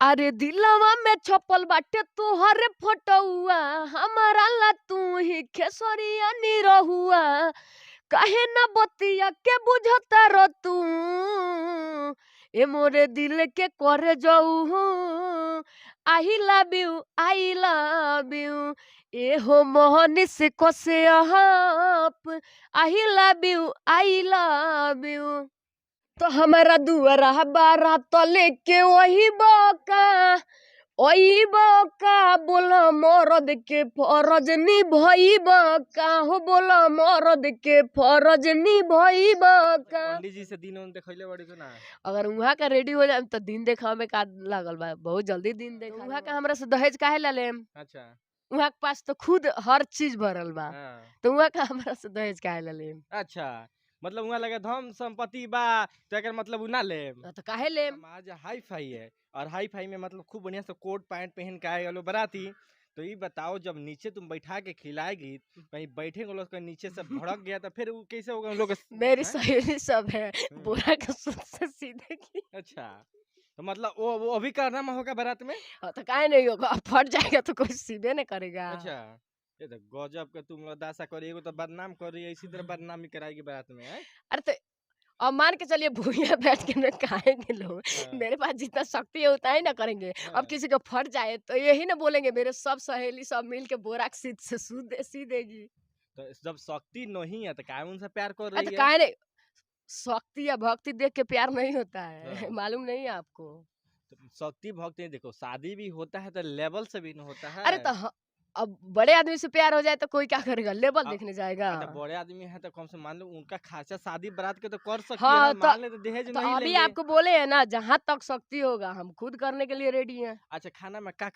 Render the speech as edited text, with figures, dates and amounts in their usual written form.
अरे दिलवा में छपल बाटे तोहरे फोटोआ, हमारा ला तू ही खेसरिया निरहुआ। काहे ना बतिया के बुझता र तू, ए मोरे दिल के कर जाऊ। I love you, I love you, ए हो मोहनी से कसे आप। I love you, I love you. तो हमारा दुआरा बारात लेके वही बका, ओई बका, बोला मरद के फरज निभई बका हो, बोला मरद के फरज निभई बका। पंडित जी से दिन उन देखैले बड़ी को ना? अगर उहाँ का रेडी हो जाए तो दिन देखावे में का लागल बा, बहुत जल्दी दिन देखा। उहाँ का हमरा से दहेज काहे ला लेम? अच्छा। उहाँ के पास तो खुद हर चीज भरल बा। हाँ। तो उहाँ का हमरा से दहेज काहे ला लेम? अच्छा, मतलब उहाँ लगे धन संपत्ति बा तो एकर मतलब उ ना लेम? तो काहे लेम? समाज हाई फाई है और हाई फाई में मतलब खूब बढ़िया से कोट पैंट पहन के आएगा लोग बाराती। तो ये बताओ, जब नीचे तुम बैठा के खिलाएगी, कहीं बैठेंगे लोग, कहीं नीचे से भड़क गया तो फिर वो कैसे होगा उन लोग के? मेरी हैं? सहेली सब है, बोरा के सुन से सीधे की। अच्छा, तो मतलब वो अभी करना में होगा बारात में? हाँ, तो काहे नहीं होगा, अब फट जाएगा तो कोई सीधे नहीं करेगा। अच्छा, ये तो गजब के तुम लोग दासा करी, एगो तो बदनाम कर रही है, इसी तरह बदनामी कराएगी बारात में, हैं? अरे तो अब मान के चलिए भूया बैठ के ना खाएंगे लोग। हाँ। मेरे पास जितना शक्ति है उतना ही ना करेंगे। अब हाँ। किसी को फट जाए तो यही ना बोलेंगे मेरे सब सहेली सब मिल के बोरा के सीध से सूद दे, सी देगी। तो जब शक्ति नहीं है तो काहे उनसे प्यार कर अरे रही तो है? काहे नहीं, शक्ति या भक्ति देख के प्यार नहीं होता है। हाँ। मालूम नहीं है आपको? तो शक्ति भक्ति नहीं, देखो शादी भी होता है तो लेवल से भी न होता है। अरे तो अब बड़े आदमी से प्यार हो जाए तो कोई क्या करेगा, लेवल देखने जाएगा? तो बड़े आदमी है तो कम से मान लो उनका खर्चा शादी बारात के तो कर सकती हाँ, है ना, तो मान ले तो दहेज तो नहीं अभी लेंगे। आपको बोले हैं ना, जहाँ तक शक्ति होगा हम खुद करने के लिए रेडी हैं। अच्छा, खाना में का का